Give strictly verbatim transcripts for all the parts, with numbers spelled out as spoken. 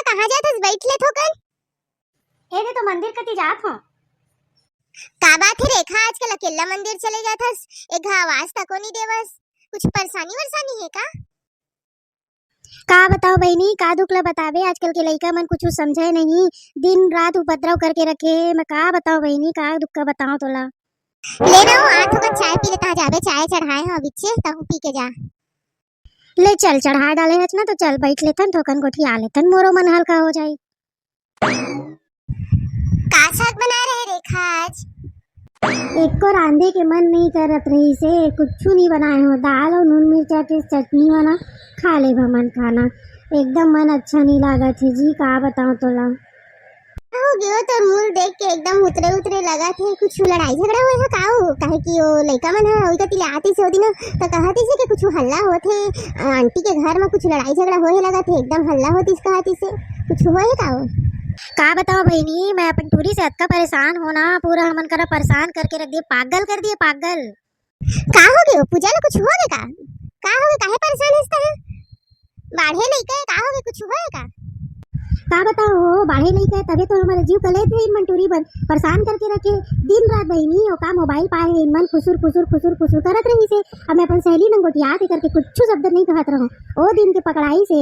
कहाँ जात हस? बैठ ले थोकन। ए दे तो मंदिर कति जात हो। का बात हे रेखा, आजकल अकेल्ला मंदिर चले जात हस? एक घा आवाज तको नहीं देवस। कुछ परेशानी वरसानी हे का? का बताओ बहिनी, का दुख ला बताबे, आजकल के लइका मन कुछु समझे नहीं, दिन रात उपद्रव करके रखे हे। मैं का बताओ बहिनी, का दुख का बताओ तोला। ले ना वो, आ थोकन चाय पी ले, तहाँ जाबे, चाय चढ़ाए हो बिच्चे, तहूँ पी के जा। ले चल, चढ़ा डाले हच ना, तो चल बैठ लेथन, थोकन गोठिया लेथन, मोरो मन हल्का हो जाई। का साग बनाए रहे रेखा आज? एको रांधे के मन नहीं करत रहिसे, कुछु नहीं बनाए हो। दाल और नून मिर्चा के चटनी वाला खा ले हमन खाना, एकदम मन अच्छा नहीं लागत हे जी, का बताओ तोला। हो गयो, तोर मुंह देख के एकदम उतरे उतरे लगत हे। कुछ लड़ाई झगड़ा होए हे का हो? काहे कि ओ लइका मन ह ओई कति ले आतिस ओ दिन, त कहतिस हे कि कुछ हल्ला होत हे, आंटी के घर में कुछ लड़ाई झगड़ा होए हे लगत हे, एकदम हल्ला होतिस कहतिस हे। कुछ होए हे का हो? का बताओ बहिनी, मैं अपन टूरी से अतका परेशान हो ना, पूरा हमन करा परेशान करके रख दिए, पागल कर दिए, पागल। का हो गयो पूजा ला, कुछ हो गए का? का हो गए, काहे परेशान हस तैं? बाढ़े लइका हे, का हो गए, कुछ हो गए का? का बताओ हो, बाढ़े लइका हे, तबे तो हमर जीव कले थे, इन मन टूरी बन परेशान करके रखे, दिन रात बहिनी ओका मोबाइल पाए हे, इन मन खुसुर खुसुर खुसुर खुसुर करत रहिसे। अब मैं अपन सहेली नंग गोठियात हे करके कुछ शब्द नहीं कहत रहूं। ओ दिन के पकड़ाइसे,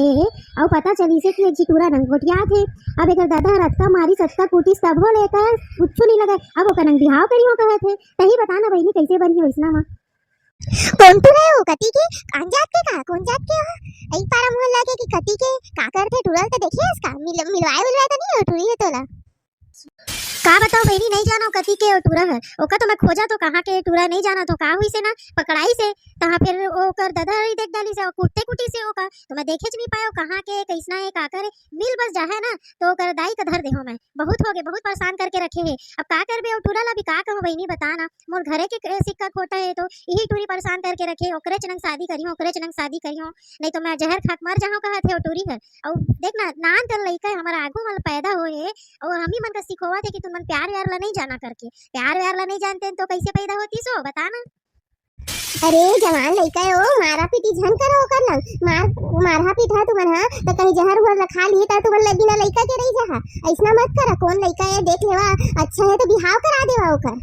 अउ पता चलिसे कि ए टूरा नंग गोठियात हे। अब एकर दादा हर अतका मारिस, अतका कूटिस, तभो ले एकर कुछ नहीं लगे। अब ओकर नंग बिहाव करिहो कहत हे। तही बता ना बहिनी, कैसे बनही वैसना मा? कोन टूरा हे वो, कति के? कान जात के का? कोन जात के हो? एक पारा मोहल्ला के कि कति के? का करथे टूरा ल? त देखे हस का? मिल-, मिलवाए उलवाए त नहीं हो टूरी हे तोला? का बताओ बहिनी, नहीं जानो कति के ओ टूरा हे। ओका तो मैं खोजा तो कहाँ के टूरा नहीं जाना तो का हुई से ना, पकड़ाइसे, तहाँ फिर ओकर दादा ही देख डालिसे, कुटते कुटिसे ओका, तो मैं देखे च नहीं पायो कहाँ के, कैसना हे, का करे, मिल बस जाहे ना, तो ओकर दाई का धर देहो मैं। बहुत हो गए, बहुत परेशान करके रखे हे। अब का करबे, ओ टूरा ला भी का कहो बहिनी, बता ना। मोर घरे के क-, सिक्का खोटा हे, तो यही टूरी परेशान करके रखे, ओकरे चनंग शादी करियो, ओकरे चनंग शादी करियो, नहीं तो मैं जहर खा के मर जाहूं कहत हे ओ टूरी हे। अउ देख ना, नान कन लइका हे, हमर आगू में पैदा होए हे, अउ हम ही मन का सिखोवत हे कि तुमन प्यार व्यार ला नहीं जाना करके। प्यार व्यार ला नहीं जानते तो कैसे पैदा होतिस ओ, बता ना। अरे जवान लइका हे ओ, मारा पीटी झन करो ओकर लंग, मार, मारहा पीटहा तुमन हा, त कहीं जहर उहर ल खा लिही त तुमन ल बिना लइका के रही जाहा। ऐसना मत करा, कोन लइका हे देख लेवा, अच्छा हे तो बिहाव करा देवा ओकर।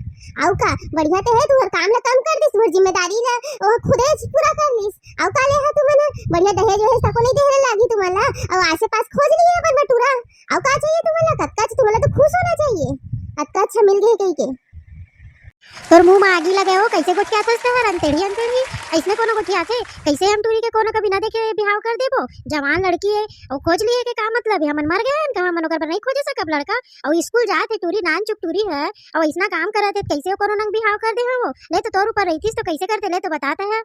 अउ का, बढ़िया ते हे, तुहर काम ल कम कर दिस, तुहर जिम्मेदारी ल ओ खुदे च पूरा कर लिस। अउ का ले हा तुमन हा, बढ़िया दहेज वहेज तको नहीं देहे लागी तुमन ला, अउ आसे पास खोज लिही अपन बटूरा। अउ का चाहिए तुमन ला, कतका च-, तुमन ला तो खुश होना चाहिए, अतका अच्छा मिल गए कही के। तोर मुंह में आगी लगे हो, कैसे गोठियाथस तेहर अंतेड़ी अंतेड़ी? ऐसने कोनो गोठियाथे? कैसे हम टूरी के कोनो के बिना देखे बिहाव कर देबो? जवान लड़की हे, अउ खोज लिहे के का मतलब हे? हमन मर गए हन का? हमन ओकर बर नहीं खोजे सकब लड़का? अउ स्कूल जात हे टूरी, नान चुक टूरी हे, अउ ऐसना काम करत हे, कैसे कोनो नंग बिहाव कर दे हो? ले तो तोर ऊपर रहितिस तो कैसे करते? ले तो बताते हे।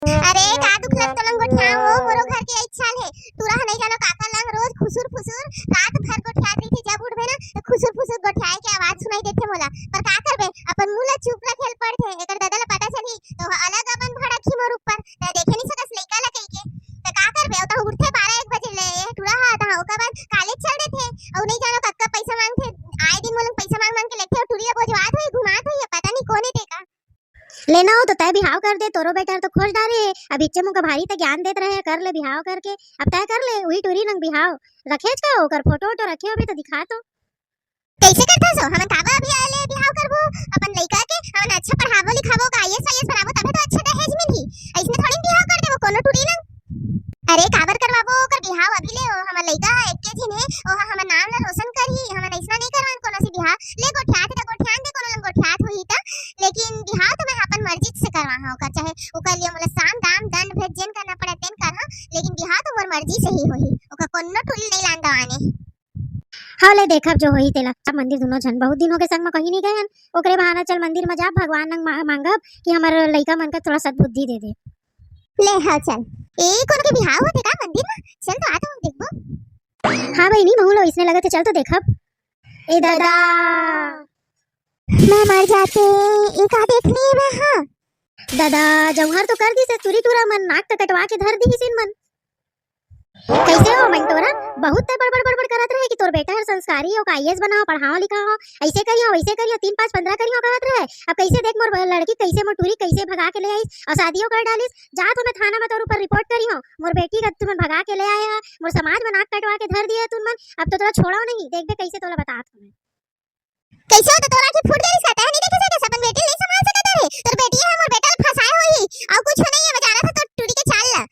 अरे का दुख लग तलंग गोठियाओ हो, मोरो घर के इच्छा ले। टूरा ह नहीं जानो काकर लंग रोज खुसुर फुसुर रात भर गोठियात रहिथे, जब उठबे ना त खुसुर फुसुर गोठियाए के आवाज सुनाई देथे मोला। पर का करबे, अपन मुंह ला चुप रखे ल पड़थे। एकर ददा ला पता चलही त ओह अलग अपन भड़कही मोर ऊपर। त देखे नहीं सकस लइका ला कहिके। त का करबे, ओ त उठथे बारह एक बजे ले टूरा ह, त ओकर बाद कॉलेज चल देथे। अउ नहीं जानो कतका पैसा मांगथे, आए दिन मोला पैसा मांग मांग के लेथे, अउ टूरी ला बोझवात होही, घुमात होही, पता नहीं कोन हे तेका। लेना हो तो तय बिहाव कर दे, तोरो बेटा तो खोज डारे हे। अब इच्चे मुका भारी त ज्ञान देत रहे, कर ले बिहाव करके, अब तय कर ले, उही टूरी नंग बिहाव। रखेच का ओकर फोटो वोटो रखे होबे तो दिखा तो। कैसे करथस ओ? हमन काबर अभी ले बिहाव करबो अपन लइका के? हमन अच्छा पढ़ाबो लिखाबो, का आईएएस वाईएएस बनाबो, तभे तो अच्छा दहेज मिलही। अइसने थोड़ी बिहाव कर देबो कोनो टूरी नंग। अरे काबर करवाबो ओकर बिहाव अभी ले? ओ हमर लइका ह एके झिन हे, ओह हमर नाम ला रोशन करही। हमन अइसना नहीं करवान कोनो से बिहाव। ले गोठियात हे त गोठियान दे, कोनो लंग गोठियात होही त, लेकिन बिहाव तो मैं अपन मर्जी से करवाहा ओकर, चाहे ओकर लिए मोला साम दाम दंड भेद जेन करना पड़े तेन करहा, लेकिन बिहाव तो मोर मर्जी से ही होही, ओकर कोनो टूरी नहीं लान दवाने। हाँ ले देखब जो होही तेला। अब मंदिर दोनों झन बहुत दिन हो गए संग में कहीं नहीं गए हन, ओकरे बहाना चल मंदिर में जाब, भगवान नंग मा-, मांगब कि हमर लइका मन का थोड़ा सद्बुद्धि दे दे। ले हाँ चल। ए कोनो के बिहाव होथे का मंदिर में? चल तो आ तो देखबो। हाँ बहिनी, महू लो इसने लगत हे, चल तो देखब। ए दादा। मैं मर जाते, ए का देख लिए मैं, हाँ। दादा, जौहर तो कर दिस हे, टूरी टूरा मन नाक त कटवा के धर दिहिस इन मन। कैसे हो मंटोरा, बहुत ते बड़बड़ बड़बड़ करत रहे कि तोर बेटा हर संस्कारी हो, आईएएस बनाओ, पढ़ाओ लिखाओ, ऐसे करियो, वैसे करियो, तीन पाँच पन्द्रह करियो कहत रहे। अब कैसे देख मोर लड़की, कैसे मोर टूरी, कैसे भगा के ले आइस और शादियों कर डालिस। जा तो मैं थाना में तोर ऊपर रिपोर्ट करियो, मोर बेटी का तुमन भगा के ले आया, मोर समाज में नाक कटवा के धर दिए तुमन, अब तो तोला छोड़व नहीं, देखबे कैसे तोला बतात हूँ मैं। कैसे हो तो तोला की फूट गई, कहता है नहीं देखे सके, अपन बेटी नहीं संभाल सकत रे, तोर बेटी है मोर बेटा ल फंसाए होही, अउ कुछ नहीं है, मैं जाना था तो टूरी के चाल ला।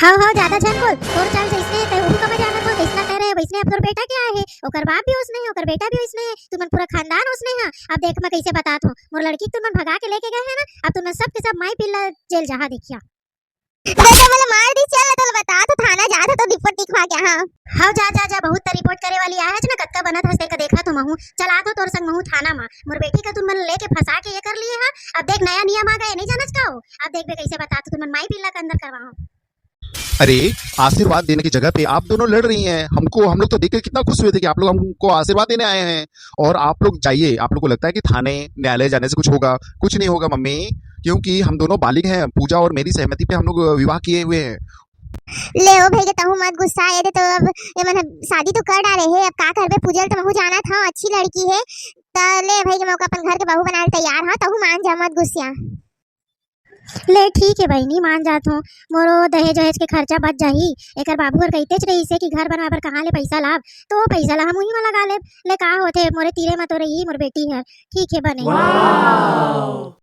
हाव हाव, ज्यादा झन बोल, तोर चाल जैसने है तै उहू का मैं जानत हूँ, जैसना तै रहे वैसने अब तोर बेटा के आए हे, ओकर बाप भी ओसने है, ओकर बेटा भी ओसने है, तुमन पूरा खानदान ओसने है। अब देख मैं कैसे बतात हूँ, मोर लड़की के तुमन भगा के लेके गए है ना, अब तुमन सब के सब माई पिल्ला जेल जहा देखिया। अरे मोला मार दी, चल ना, तोला बतात हूँ, थाना जात हूँ तो रिपोर्ट लिखवा के, हाँ। हाव जा जा जा, बहुत त रिपोर्ट करे वाली आए हच ना, कतका बनत हस तेका देखत हूँ महू, चल आत हूँ तोर संग महू थाना मा, मोर बेटी का तुमन लेके फंसा के ये कर लिए हा, अब देख नया नियम आ गए, नहीं जानच का हो, अब देखबे कैसे बतात हूँ तुमन माई पिल्ला के अंदर करवाओ। अरे, आशीर्वाद देने की जगह पे आप दोनों लड़ रही हैं। हमको, हम लोग तो देख के कितना खुश हुए थे कि आप लोग हमको आशीर्वाद देने आए हैं। और आप लोग जाइए, आप लोग को लगता है कि थाने, न्यायालय जाने से कुछ होगा? कुछ नहीं होगा मम्मी, क्योंकि हम दोनों बालिग हैं। पूजा और मेरी सहमति पे हम लोग विवाह किए हुए हैं। ले ओ भैया, तहू मत गुस्सा, ये दे तो अब ये मन शादी तो कर डाले है, अब का करबे? पूजा ल तो महू जानत हूँ, अच्छी लड़की है, त ले भैया, मैं ओकर अपन घर के बहू बनाए ल तैयार हूँ, तहू मान जा, मत गुस्सिया। ले ठीक है बहिनी, मान जात हूँ, मोरो दहेज वहेज के खर्चा बच जाही। एकर बाबू हर कहितेच रहिस हे कि घर बनवाए बर कहाँ ले पैसा लाब, तो वो पैसा ला हम उही मा लगा लेब। ले का होथे, मोरे तीरे मा तो रही मोर बेटी हर। ठीक है बने। वाह!